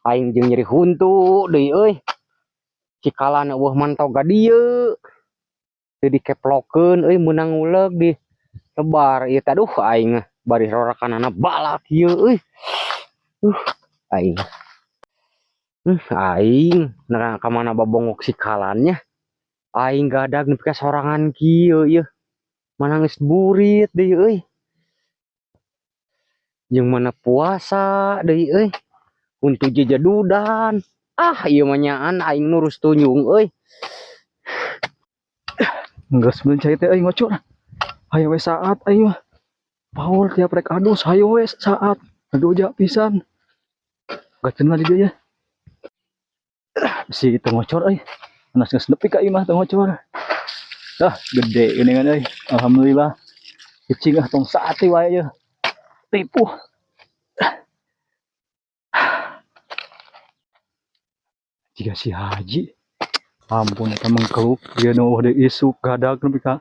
Aing jeung nyeri huntu deui euy. Cikalan euweuh mantau ka dieu. Teu dikeplokeun euy, meunang nguleg di lebar ieu teh. Aduh, aing bari rorakanana balak ieu euy. Aing. Aing nerang ka mana babongok sikalannya. Aing gadag nepi ka sorangan kieu ieu. Mana geus burit deui euy. Jeung mana puasa deui euy. Huntu jejedudan. Ah, ieu mah nyaan aing nurus tunjung euy. Geus beun cai teh euy, ngocor. Hayo we saat aing mah. Paul tiap rek adus hayo we saat. Aduh, pisan. Gaceun lah di dieu ya. Bisi teu ngocor euy. Anas geus nepi ka imah teu ngocor. Dah gede geuningan euy. Alhamdulillah. Cicing ah, tong saat wae ye. Tipu. Jika si Haji. Ampun, eta mengkeluk dia nu deui isuk gadag nepi ka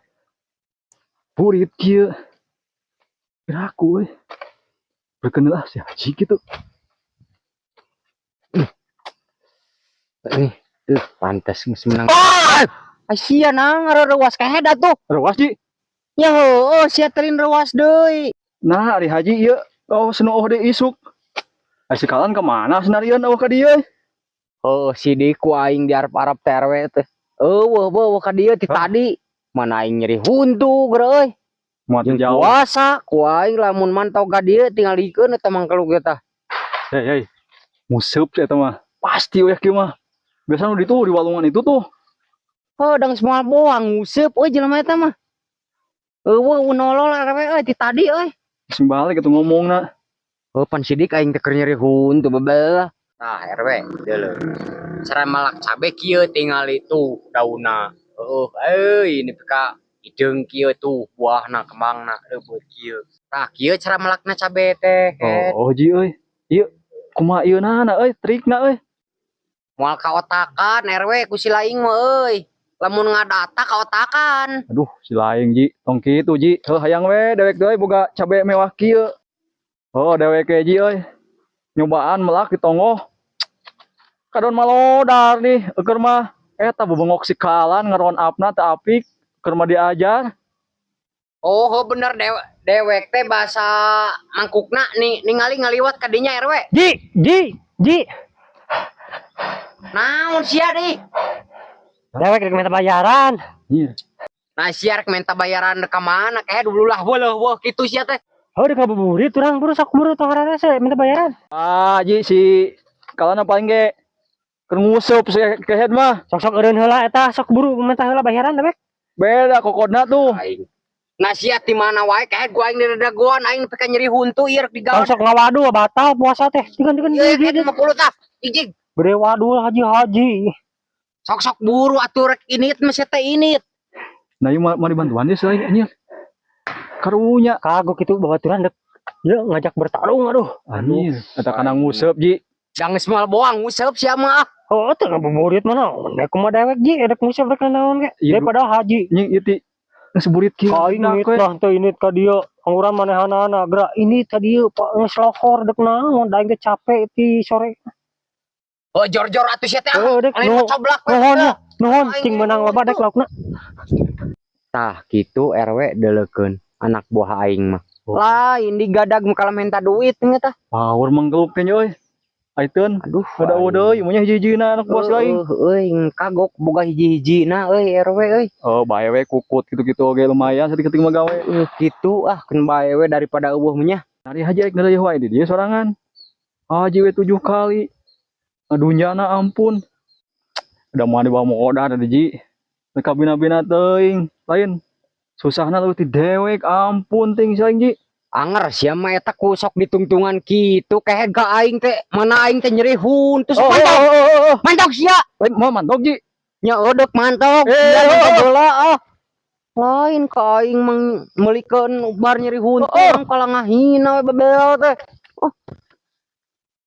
burit kieu. Piraku euy. Berkeun lah si Haji gitu. Eh, tuh pantes geus menang. Ah, sia nang reuwas kehed atuh. Rewas, Ji. Ya heueuh, sia terin reuwas deui. Nah, ari Haji ieu oh senu oh deui isuk. Ai si Kalan ka mana senarian euweuh ka dieu? Oh, sidik ku aing di arep-arep teh RW teh. Euweuh beuh ka dieu ti tadi. Mana aing nyeri huntu geura euy. Moal Jeung jauh. puasa ku aing lamun mantau ka dieu tingalikeun eta mangkeluk eta. Hei, hei. Museup sih eta mah. Pasti we kieu mah. Biasa nu ditu di walungan itu tuh. Oh, dang semua boang nguseup euy jelema eta mah. Euweuh nolol RW euy ti tadi euy. Sing balik itu ngomongna. Oh, pan sidik aing teh keur nyeri huntu bebel. Tah RW, deuleu. Cara malak cabe kieu, tingali tuh daunna. Heueuh, euy, ini ka hideung kieu tuh buahna, kembangna leubeut kieu. Tah, kieu cara melakna cabe teh. Oh, Ji euy. Ieu kumaha ieu na euy, trikna euy. Moal kaotakan RW ku si laing mah euy. Lamun ngadata kaotakan. Aduh, si laing, Ji. Tong kitu, Ji. Heuh, hayang we dewek deui boga cabe mewah kieu. Oh, dewek ge, Ji euy. Nyobaan melak di tonggoh. Kadon malodar nih, eukeun mah eta bebengok si Kalan ngeron upna teu apik, keur mah diajar. Oh, oh bener, dewek teh bahasa mangkukna nih ningali ngaliwat ka dinya RW. Ji, Ji, Ji. Naon sia deui? Dewek rek minta bayaran. Iya. Nah, sia rek minta bayaran ka mana? Kayak dulu lah weuh weuh kitu sia teh. Oh, udah ngabuburit urang, buru sok buru tong rese minta bayaran. Ah, Ji, si Kalan paling ge keur nguseup si kehed mah. Sok-sok eureun heula eta, sok buru minta heula bayaran dewek. Beda kokodna tuh. Aing. Nah, sia ti mana wae kehed gua aing diredagoan aing nepi ka nyeri huntu ieu rek digawe. Tong sok ngawadu batal puasa teh. Tigan tigan. Ieu kayak 50 tah. Ijig. Bere wadu haji-haji. Sok-sok buru atuh rek init mah sia teh init. Nah, ieu mah dibantuan dia selain anjir. Karunya. Kagok itu babaturan dek. Ya ngajak bertarung, aduh. Anjir, eta kana nguseup, Ji. Jangan semua boang nguseup sia mah. Oh, teu ngabuburit mana? Nek kumaha dewek, Ji, rek nguseup rek naon ge. Iya, Daripada haji. Nying ieu ti geus burit kieu. Ka aing Dak init we. nah teu init ka dieu. Angguran manehanana geura ini ka dieu Pak geus lohor dek naon da aing teh capek ti sore. Oh, jor-jor atuh sia teh. Heuh, dek Lain nu coblak we. Nuhun ya, nuhun Aing cing meunang loba dek laukna. Tah kitu RW, deuleukeun anak buah aing mah. Oh. Lain digadag mah kalau minta duit nya tah. Power mangkeluk teh euy. Aiteun. Aduh, Ada deui, mun hiji-hijina anak buah lain. Euy, kagok boga hiji-hijina euy RW euy. Oh, bae we kukut gitu-gitu oge lumayan saeutik mah gawe. Kitu ah, keun bae we daripada euweuh mah nya. Hari haji rek neuleuh wae di dieu sorangan. Haji we 7 kali. Adunyana ampun. Udah mau dibawa modar di Ji. Rek kabina-bina teuing. Lain susahna leuwih ti dewek, ampun ting saing, Ji. Anger sia mah eta ku sok ditungtungan kitu kehed ka aing teh, mana aing teh nyeri huntu. Oh, oh, Mantap. oh, oh, oh. Mantap sia. Lain mau mantok, Ji. Nya eudek mantap. Eh, Sia oh, mantap oh. heula ah. Lain ka aing mah meulikeun bar nyeri huntu Oh, oh. kalah ngahina we bebel teh.